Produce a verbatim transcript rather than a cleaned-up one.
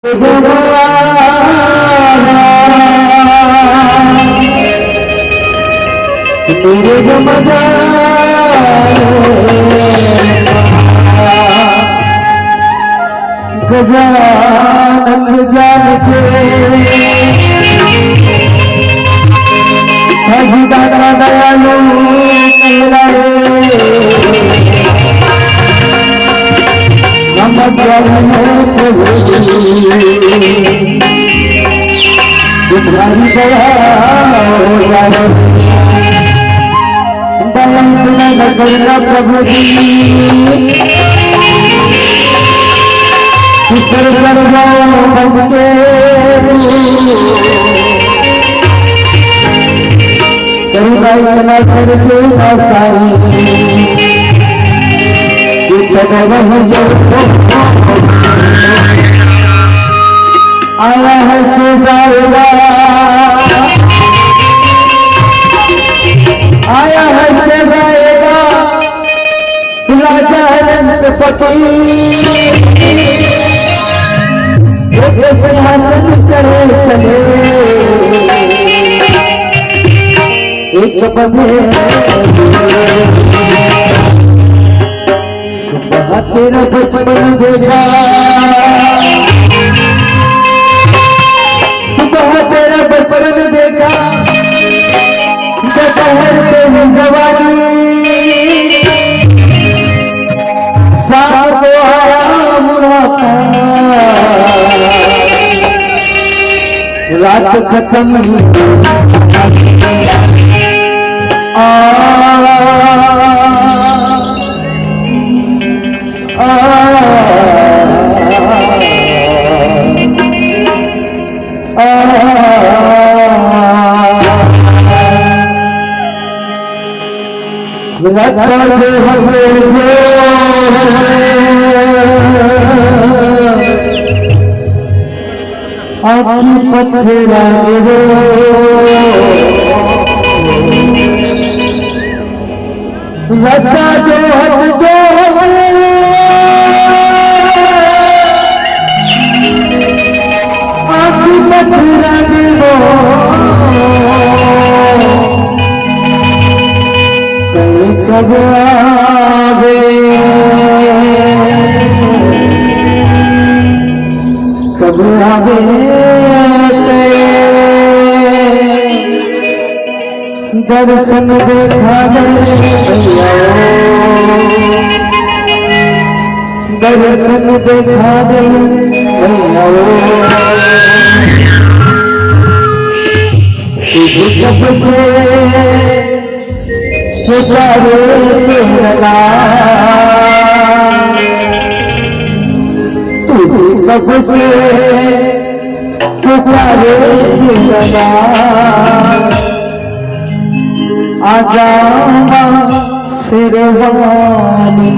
मेरे जो मजा गजानन जान के भगवान दयालु कहलाए। नमस्कार है प्रभु जी, तुम्हारी दया हो जाए। दया इतना न करना प्रभु जी, फिकर कर जाओ बन के। करुणा इतना करके साई कि कदम हो जाओ। आया है से जाएगा, आया है से जाएगा, राजा है रंगपति, जो सिंहासन चढ़े चले। एक बने सुबह तेरा बचपन देखा, सुबह तेरा बचपन देखा, दोपहर तेरी जवानी, शाम को आया बुढ़ापा, रात खत्म। आ, आ, आ, रात जो हमें जो आँखी पथरा रे। रास्ता जो हट जो हट। आँखी पथरा रे। कब आवे, कब आवे, दर्शन देखा दे भैया, दर्शन देखा दे भैया। तुझे सबसे पुकारे चेहरा, तू सबसे पुकारे चेहरा, आजा माँ शेरवाली।